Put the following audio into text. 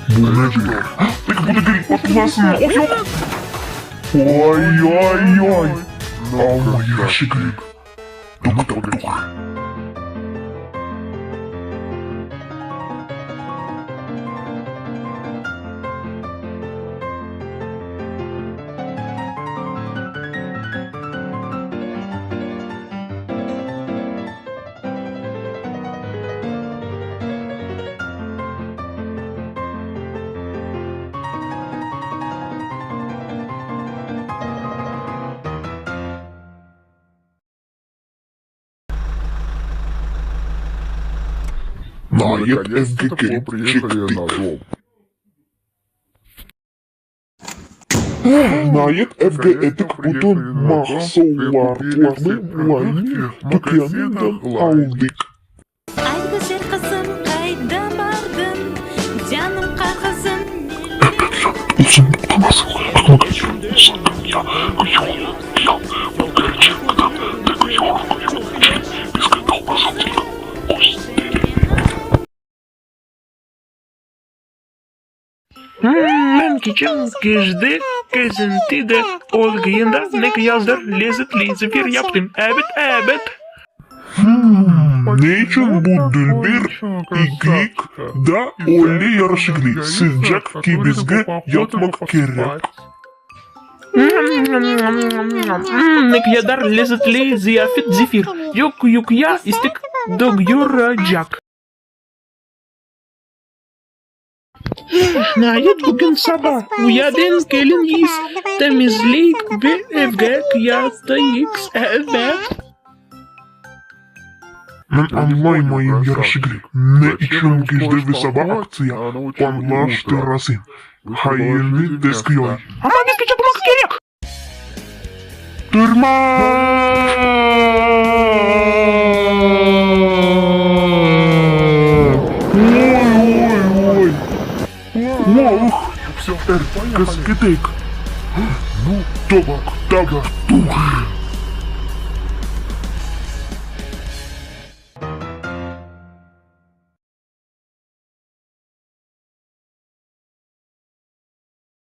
Bu nedir? Peki bu degil, patlasın! O yoq! Ay-ay-ay! Amma yaraşıqlı! Toqtap tur! Niayet evge kelip çıqtıq. Niayet evge etik bütün mahsulatlarnı Layniñ tükânından aldıq. Ayt güzel qızım, qayda bardıñ, Canım qarğızım, Ebet, lânet olsun, bu da nasıl aqlıma kelmedi, sakın ya, yoq, yoq, bu kerçekten de yoq, yoq, bizge dalmağan köstermek. Men keçen küzde kezintide olğanda ne qadar lezetli zefir yaptım, ebet, ebet! Hımm, ne içün bu dülber iglik da öyle yaraşıqlı, sıcaq ki bizge yatmaq kerek? Ne qadar lezetli ziyafet zefir, yoq, yoq ya, istek doğuracaq. Niayet bugün saba uyandım, keliñiz, temizleyik ve evge qaytayıq, ebet. Men añlaymayım, yaraşıqlı, ne içün gecde ve saba aktsiya planlaştırasıñ? Hayalni tez qoy. Amma bizge çapmaq kerek! Turma! Oy, oy, oy! Oh, er kes keteyik! Toqtap tur!